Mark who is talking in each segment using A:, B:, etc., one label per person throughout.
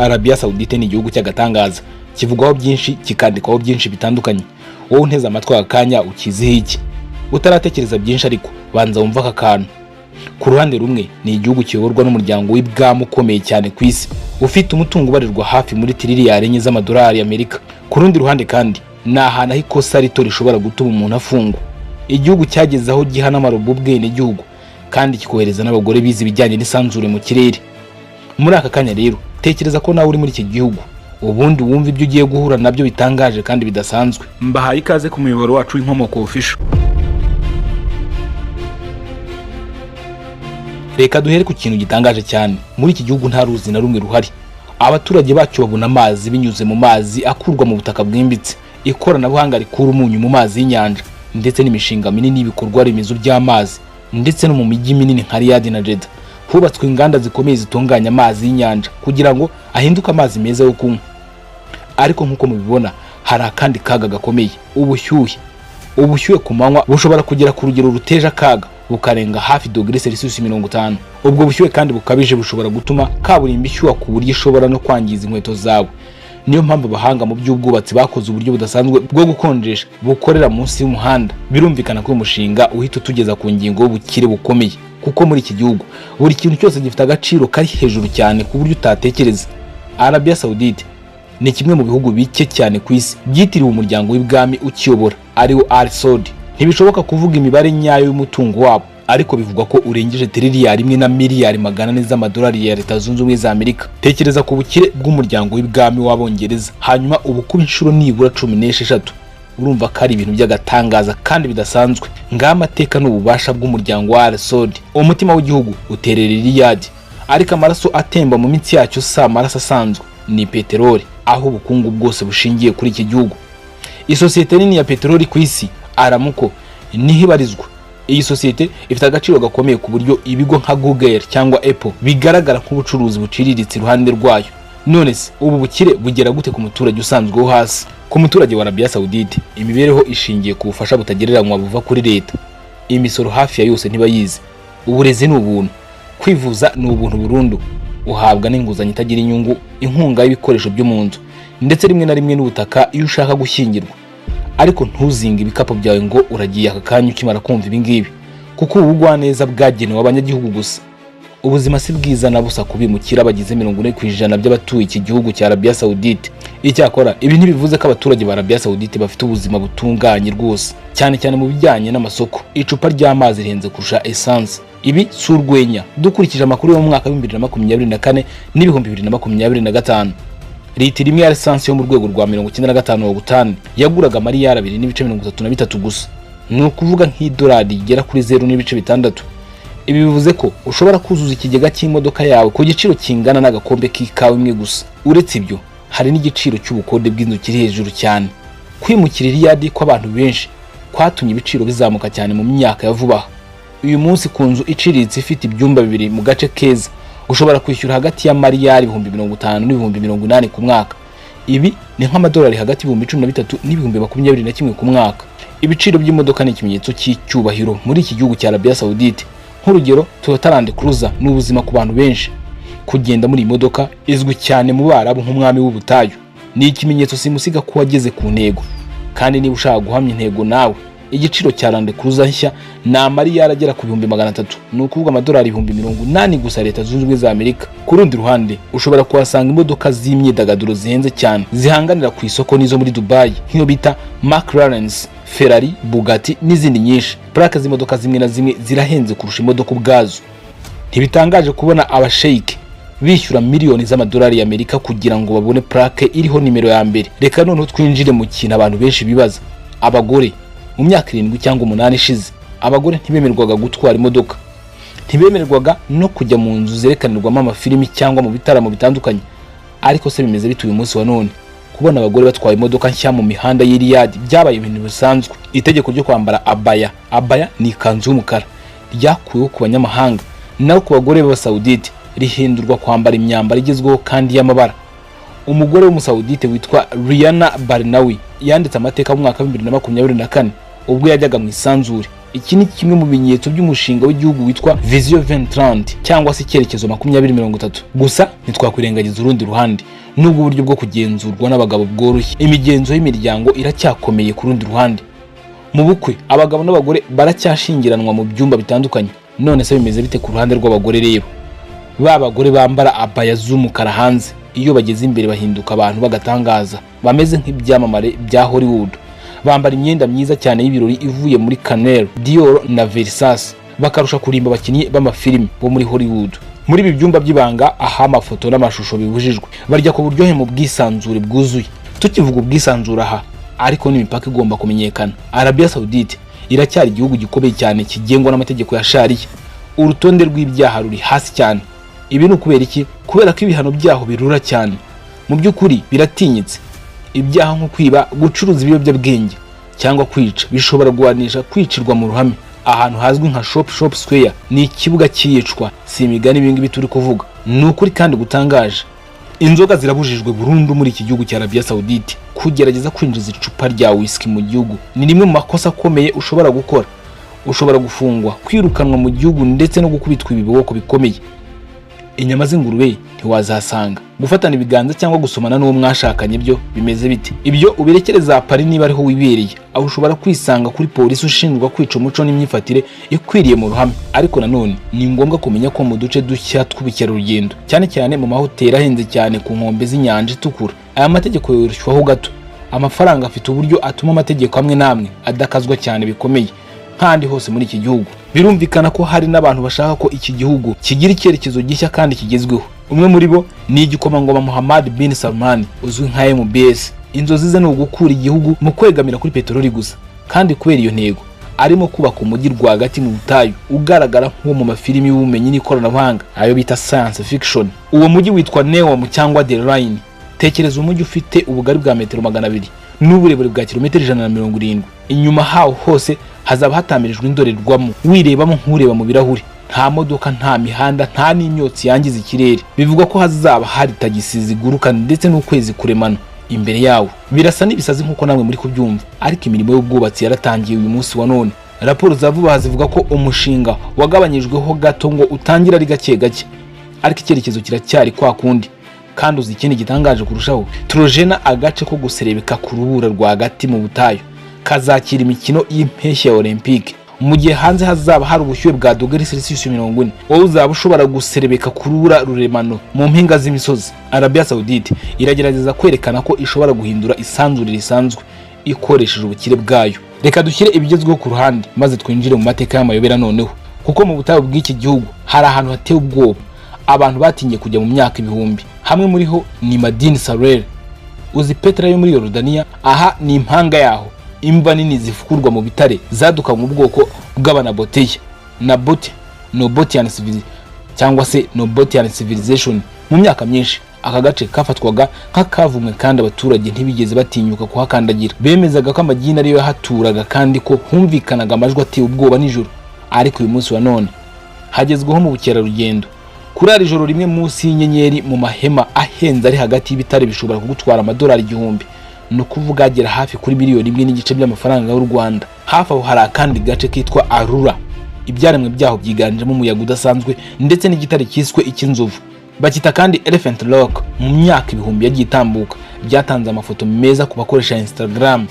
A: Arabia Saudite ni igihugu cy'agatangaza, kivugwaho byinshi, kikandikwaho byinshi bitandukanye. Wowe unteze amatwi aka kanya, ukiziho iki? Utaratekereza byinshi ariko, banza wumve aka kantu. Ku ruhande rumwe, ni igihugu kiyoborwa n'umuryango w'ibwami ukomeye cyane ku isi, ufite umutungo ubarirwa hafi muri 4 tiriliyari z'amadolari y'Amerika. Ku rundi ruhande kandi, ni ahantu aho ikosa rito rishobora gutuma umuntu afungwa. Igihugu cyageze aho giha n'amarobo ubwenegihugu, kandi kikohereza n'abagore bize ibijyanye n'isanzure mu kirere. Muri aka kanya rero, tekereza ko nawe uri muri iki gihugu, ubundi wumva ibyo ugiye guhura nabyo bitangaje kandi bidasanzwe.
B: Mbahaye ikaze ku muyoboro wacu w'Inkomoko Official.
A: Reka duhere ku kintu gitangaje cyane. Muri iki gihugu nta ruzi na rumwe ruhari. Abaturage bacyo babona amazi binyuze mu mazi akurwa mu butaka bwimbitse, ikoranabuhanga rikura umunyu mu mazi y'inyanja, ndetse n'imishinga minini y'ibikorwa remezo by'amazi. Ndetse no mu mijyi minini nka Riyadh na Jeddah hubatswe inganda zikomeye zitunganya amazi y'inyanja kugira ngo ahinduke amazi meza yo kunywa. Ariko nk'uko mubibona, hari akandi kaga gakomeye: ubushyuhe. Ubushyuhe ku manywa bushobora kugera ku rugero ruteje akaga, bukarenga hafi dogere Celsius 50. Ubwo bushyuhe kandi bukabije bushobora gutuma kaburimbo ishyuha ku buryo ishobora no kwangiza inkweto zawe. Niyo mpamvu abahanga mu by'ubwubatsi bakoze uburyo budasanzwe bwo gukonjesha bukorera munsi y'umuhanda. Birumvikana ko uyu mushinga uhita utugeza ku ngingo y'ubukire bukomeye, kuko muri iki gihugu buri kintu cyose gifite agaciro kari hejuru cyane ku buryo utatekereza. Arabia Saudite ni kimwe mu bihugu bike cyane ku isi byitiriwe umuryango w'ibwami ukiyobora, ariwo Al Saud. Ntibishoboka kuvuga imibare nyayo y'umutungo wabo, ariko bivugwa ko urengeje 1 tiriyari na miliyari 400 z'amadolari ya Leta Zunze Ubumwe za Amerika. Tekereza ku bukire bw'umuryango w'ibwami w'Abongereza, hanyuma ubukuba inshuro nibura 16. Urumva ko ari ibintu by'agatangaza kandi bidasanzwe. Ngaha amateka n'ububasha bw'umuryango wa Al Saud. Umutima w'igihugu uterera i Riyadh, ariko amaraso atemba mu mitsi yacyo si amaraso asanzwe, ni peteroli, aho ubukungu bwose bushingiye kuri iki gihugu. Isosiyete nini ya peteroli ku isi, Aramco, niho ibarizwa. Iyi sosiyete ifite agaciro gakomeye ku buryo ibigo nka Google cyangwa Apple bigaragara nk'ubucuruzi buciriritse iruhande rwayo. None se ubu bukire bugera gute ku muturage usanzwe wo hasi? Ku muturage wa Arabia Saudite, imibereho ishingiye ku bufasha butagereranywa buva kuri leta. Imisoro hafi ya yose ntibayizi, uburezi ni ubuntu, kwivuza ni ubuntu burundu, uhabwa n'inguzanyo itagira inyungu, inkunga y'ibikoresho byo mu nzu, ndetse rimwe na rimwe n'ubutaka iyo ushaka gushyingirwa. Ariko ntuzinge ibikapu byawe ngo uragiye aka kanya ukimara kumva ibi ngibi, kuko ubu bugwaneza bwagenewe abanyagihugu gusa. Ubuzima si bwiza na busa ku bimukira bagize 40% by'abatuye iki gihugu cya Arabia Saudite. Icyakora ibi ntibivuze ko abaturage ba Arabia Saudite bafite ubuzima butunganye rwose, cyane cyane mu bijyanye n'amasoko. Icupa ry'amazi rihenze kurusha essence. Ibi si urwenya. Dukurikije amakuru yo mu mwaka wa 2024 n'2025, litiro imwe ya essence yo mu rwego rwa 95 octane yaguraga amariyari 2.33 gusa, ni ukuvuga nk'idolari rigera kuri 0.6. Ibi bivuze ko ushobora kuzuza ikigega cy'imodoka yawe ku giciro kingana n'agakombe k'ikawa imwe gusa. Uretse ibyo, hari n'igiciro cy'ubukode bw'inzu kiri hejuru cyane. Kwimukira Riyadh kw'abantu benshi kwatumye ibiciro bizamuka cyane mu myaka ya vuba aha. Uyu munsi, ku nzu iciriritse ifite ibyumba bibiri mu gace keza, ushobora kwishyura hagati y'amariyari 50,000 n'ibihumbi 80,000 ku mwaka. Ibi ni nk'amadolari hagati y'ibihumbi 13 n'ibihumbi 21 ku mwaka. Ibiciro by'imodoka ni ikimenyetso cy'icyubahiro muri iki gihugu cya Arabia Saudite. Nk'urugero, Toyota Land Cruiser ni ubuzima ku bantu benshi. Kugenda muri iyi modoka izwi cyane mu Barabu nk'umwami w'ubutayu ni ikimenyetso simusiga ko wageze ku ntego. Kandi niba ushaka guhamya intego nawe, igiciro cya Land Cruiser nshya ni amariyari agera ku 300,000, ni ukuvuga amadolari 80,000 gusa Leta Zunze Ubumwe za Amerika. Ku rundi ruhande, ushobora kuhasanga imodoka z'imyidagaduro zihenze cyane zihanganira ku isoko n'izo muri Dubai, nk'iyo bita McLaren, Ferrari, Bugatti n'izindi nyinshi. Plaque z'imodoka zimwe na zimwe zirahenze kurusha imodoka ubwazo. Ntibitangaje kubona abasheyike bishyura miliyoni z'amadolari y'Amerika kugira ngo babone plaque iriho nimero ya mbere. Reka noneho twinjire mu kintu abantu benshi bibaza: abagore. Mu myaka 7 cyangwa 8 ishize, abagore ntibemerwaga gutwara imodoka, ntibemererwaga no kujya mu nzu zerekanirwamo amafilimi cyangwa mu bitaramo bitandukanye. Ariko se bimeze bite uyu munsi wa none? Kubona abagore batwaye imodoka nshya mu mihanda y'i Riyadh byabaye ibintu bisanzwe. Itegeko ryo kwambara abaya, abaya ni ikanzu y'umukara, ryakuweho ku banyamahanga, naho ku bagore b'Abasawudite rihindurwa kwambara imyambaro igezweho kandi y'amabara. Umugore w'Umusawudite witwa Riyana Barnawi yanditse amateka mu mwaka wa 2024 ubwo yajyaga mu isanzure. Iki ni kimwe mu bimenyetso by'umushinga w'igihugu witwa Vision 2030 cyangwa se icyerekezo 2030. Gusa ntitwakwirengagiza urundi ruhande. Nubwo uburyo bwo kugenzurwa n'abagabo bworoshye, imigenzo y'imiryango iracyakomeye. Ku rundi ruhande, mu bukwe abagabo n'abagore baracyashyingiranwa mu byumba bitandukanye. None se bimeze bite ku ruhande rw'abagore rero? Ba bagore bambara abaya z'umukara hanze, iyo bageze imbere bahinduka abantu bagatangaza, bameze nk'ibyamamare bya Hollywood. Bambara imyenda myiza cyane y'ibirori ivuye muri Chanel, Dior na Versace, bakarusha kurimba abakinnyi b'amafilimi bo muri Hollywood. Muri ibi byumba by'ibanga, aho amafoto n'amashusho bibujijwe, barya ku buryohe mu bwisanzure bwuzuye. Tukivuga ubwisanzure aha ariko, n'imipaka igomba kumenyekana. Arabia Saudite iracyari igihugu gikomeye cyane kigengwa n'amategeko ya Sharia. Urutonde rw'ibyaha ruri hasi cyane. Ibi ni ukubera iki? Kubera ko ibihano byaho birura cyane, mu by'ukuri biratinyitse. Ibyaha nko kwiba, gucuruza ibiyobyabwenge cyangwa kwica bishobora guhanisha kwicirwa mu ruhame ahantu hazwi nka Chop Chop Square. Ni ikibuga cy'iyicwa. Si imigani, ibi ngibi turi kuvuga ni ukuri kandi gutangaje. Inzoga zirabujijwe burundu muri iki gihugu cya Arabia Saudite. Kugerageza kwinjiza icupa rya whisky mu gihugu ni rimwe mu makosa akomeye ushobora gukora. Ushobora gufungwa, kwirukanwa mu gihugu ndetse no gukubitwa ibiboko bikomeye. Inyama z'ingurube ntiwazahasanga. Gufatana ibiganza cyangwa gusomana n'uwo mwashakanye byo bimeze bite? Ibyo ubirekereza Paris niba ariho wibereye, aho ushobora kwisanga kuri polisi ushinjwa kwica umuco n'imyifatire ikwiriye mu ruhame. Ariko nanone ni ngombwa kumenya ko mu duce dushya tw'ubukerarugendo, cyane cyane mu mahoteli ahenze cyane ku nkombe z'inyanja itukura, aya mategeko yoroshywaho gato. Amafaranga afite uburyo atuma amategeko amwe n'amwe adakazwa cyane bikomeye nk'ahandi hose muri iki gihugu. Birumvikana ko hari n'abantu bashaka ko iki gihugu kigira icyerekezo gishya kandi kigezweho. Umwe muri bo ni igikomangoma Muhammad bin Salman uzwi nka MBS. Inzozi ze ni ugukura igihugu mu kwegamira kuri peteroli gusa, kandi kubera iyo ntego arimo kubaka umujyi rwagati mu butayu ugaragara nko mu mafilimi y'ubumenyi n'ikoranabuhanga, ayo bita science fiction. Uwo mujyi witwa Neom cyangwa The Line. Tekereza umujyi ufite ubugari bwa metero 200 n'uburebure bwa kilometero 170. Inyuma hawo hose hazaba hatamirijwe indorerwamo, wirebamo nk'ureba mu birahuri. Nta modoka, nta mihanda, nta n'imyotsi yangiza ikirere. Bivugwa ko hazaba hari tagisi ziguruka ndetse n'ukwezi kuremano imbere yawo. Birasa n'ibisazi nk'uko namwe muri kubyumva, ariko imirimo y'ubwubatsi yaratangiye uyu munsi wa none. Raporo za vuba aha zivuga ko umushinga wagabanyijweho gato ngo utangire ari gake gake, ariko icyerekezo kiracyari kwa kundi. Kandi uzi ikindi gitangaje kurushaho? Trojena, agace ko guserebeka ku rubura rwagati mu butayu, kazakira imikino y'impeshyi ya Olympique. Mu gihe hanze hazaba hari ubushyuhe bwa dogere Celsius 40, wowe uzaba ushobora guserebeka ku rubura ruremano mu mpinga z'imisozi. Arabia Saudite iragerageza kwerekana ko ishobora guhindura isanzure risanzwe ikoresheje ubukire bwayo. Reka dushyire ibigezweho ku ruhande maze twinjire mu mateka y'amayobera noneho, kuko mu butayu bw'iki gihugu hari ahantu hateye ubwoba abantu batinye kujya mu myaka ibihumbi. Hamwe muri ho ni Madin Sarel. Uzi Petra yo muri Yorodaniya? Aha ni impanga yaho, imva nini zifukurwa mu bitare zaduka mu bwoko bw'Abanaboteya, Nabote, Nabatean cyangwa se Nabatean civilization. Mu myaka myinshi aka gace kafatwaga nk'akavumwe kandi abaturage ntibigeze batinyuka kuhakandagira. Bemezaga ko amagini ariyo yahaturaga kandi ko humvikanaga amajwi ateye ubwoba nijoro. Ariko uyu munsi wa none hagezweho mu bukerarugendo. Kurara ijoro rimwe munsi y'inyenyeri mu mahema ahenze ari hagati y'ibitare bishobora kugutwara amadolari 1000, ni ukuvuga agera hafi kuri miliyoni 1.5 by'amafaranga y'u Rwanda. Hafi aho hari akandi gace kitwa Arura. Ibyaremwe byaho byiganjemo umuyaga udasanzwe ndetse n'igitare cyiswe icy'inzovu, bakita kandi Elephant Rock. Mu myaka ibihumbi yagiye itambuka byatanze amafoto meza ku bakoresha Instagram.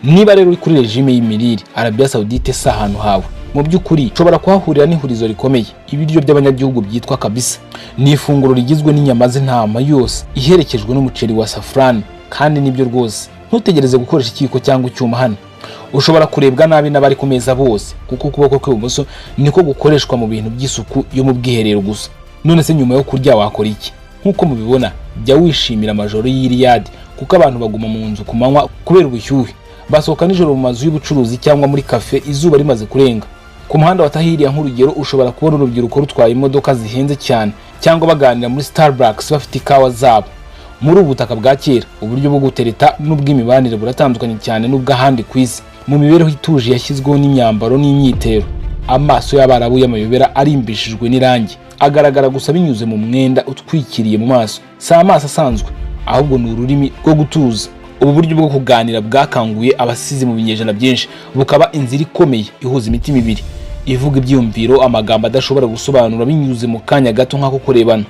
A: Niba rero uri kuri regime y'imirire, Arabia Saudite si ahantu hawe. Mu by'ukuri ushobora kuhahurira n'ihurizo rikomeye: ibiryo by'abanyagihugu byitwa kabisa. Ni ifunguro rigizwe n'inyama z'intama yose iherekejwe n'umuceri wa safrani. Kandi nibyo rwose, ntutegereze gukoresha ikiyiko cyangwa icyuma hano. Ushobora kurebwa nabi n'abari ku meza bose, kuko ukuboko kw'ibumoso niko gukoreshwa mu bintu by'isuku yo mu bwiherero gusa. None se nyuma yo kurya wakora iki? Nk'uko mubibona, jya wishimira amajoro y'i Riyadh, kuko abantu baguma mu nzu ku manywa kubera ubushyuhe, basohoka nijoro mu mazu y'ubucuruzi cyangwa muri kafe izuba rimaze kurenga. Ku muhanda wa Tahiriya, nk'urugero, ushobora kubona urubyiruko rutwaye imodoka zihenze cyane cyangwa baganira muri Starbucks bafite ikawa zabo. Muri ubu butaka bwa kera, uburyo bwo gutereta n'ubw'imibanire buratandukanye cyane n'ubw'ahandi ku isi. Mu mibereho ituje yashyizweho n'imyambaro n'imyitero, amaso y'Abarabu y'amayobera arimbishijwe n'irangi agaragara gusa binyuze mu mwenda utwikiriye mu maso. Si amaso asanzwe, ahubwo ni ururimi rwo gutuza. Ubu buryo bwo kuganira bwakanguye abasizi mu binyejana byinshi, bukaba inzira ikomeye ihuza imitima ibiri ivuga ibyiyumviro amagambo adashobora gusobanura binyuze mu kanya gato nk'ako kurebana.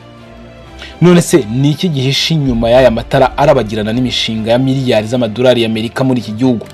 A: None se ni iki gihishe inyuma y'aya matara arabagirana n'imishinga ya miliyari z'amadolari y'Amerika muri iki gihugu?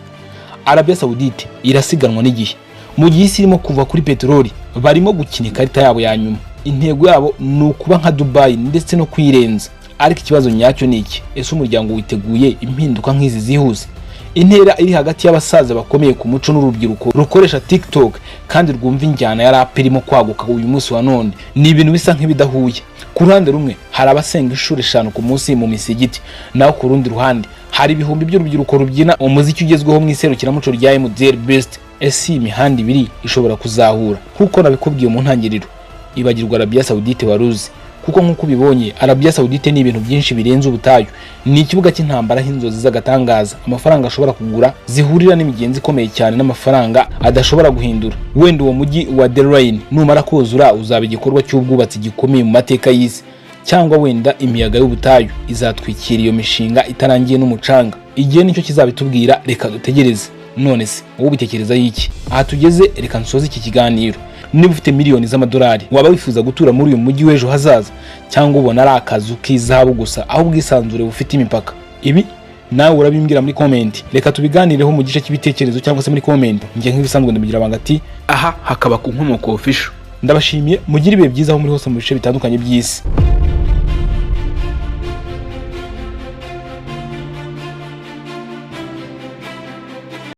A: Arabia Saudite irasiganwa n'igihe. Mu gihe isi irimo kuva kuri peteroli, barimo gukina ikarita yabo ya nyuma. Intego yabo ni ukuba nka Dubai ndetse no kuyirenza. Ariko ikibazo nyacyo ni iki: ese umuryango witeguye impinduka nk'izi zihuse? Intera iri hagati y'abasaza bakomeye ku muco n'urubyiruko rukoresha TikTok kandi rwumva injyana ya rap irimo kwaguka uyu munsi wa none, ni ibintu bisa nk'ibidahuye. Ku ruhande rumwe hari abasenga inshuro 5 ku munsi mu misigiti, naho ku rundi ruhande hari ibihumbi by'urubyiruko rubyina umuziki ugezweho mu iserukiramuco rya MDR Best. Ese iyi mihanda ibiri ishobora kuzahura? Nk'uko nabikubwiye mu ntangiriro, ibagirwa Arabia Saudite waruzi, kuko nk'uko ubibonye, Arabia Saudite ni ibintu byinshi birenze ubutayu. Ni ikibuga cy'intambara aho inzozi z'agatangaza amafaranga ashobora kugura zihurira n'imigenzo ikomeye cyane n'amafaranga adashobora guhindura. Wenda uwo mujyi wa The Line numara kuzura uzaba igikorwa cy'ubwubatsi gikomeye mu mateka y'isi, cyangwa wenda imiyaga y'ubutayu izatwikira iyo mishinga itarangiye n'umucanga. Igihe nicyo kizabitubwira, reka dutegereze. None se wowe ubitekerezaho iki? Aha tugeze, reka nsoze iki kiganiro. Niba ufite miliyoni z'amadolari, waba wifuza gutura muri uyu mujyi w'ejo hazaza, cyangwa ubona ari akazu k'izahabu gusa aho ubwisanzure bufite imipaka? Ibi nawe urabimbwira muri comment. Reka tubiganireho mu gice cy'ibitekerezo cyangwa se muri comment. Njye nk'ibisanzwe ndabigira banga ati
B: Aha hakaba ku Nkomoko Official.
A: Ndabashimiye, mugire ibihe byiza aho muri hose mu bice bitandukanye by'isi.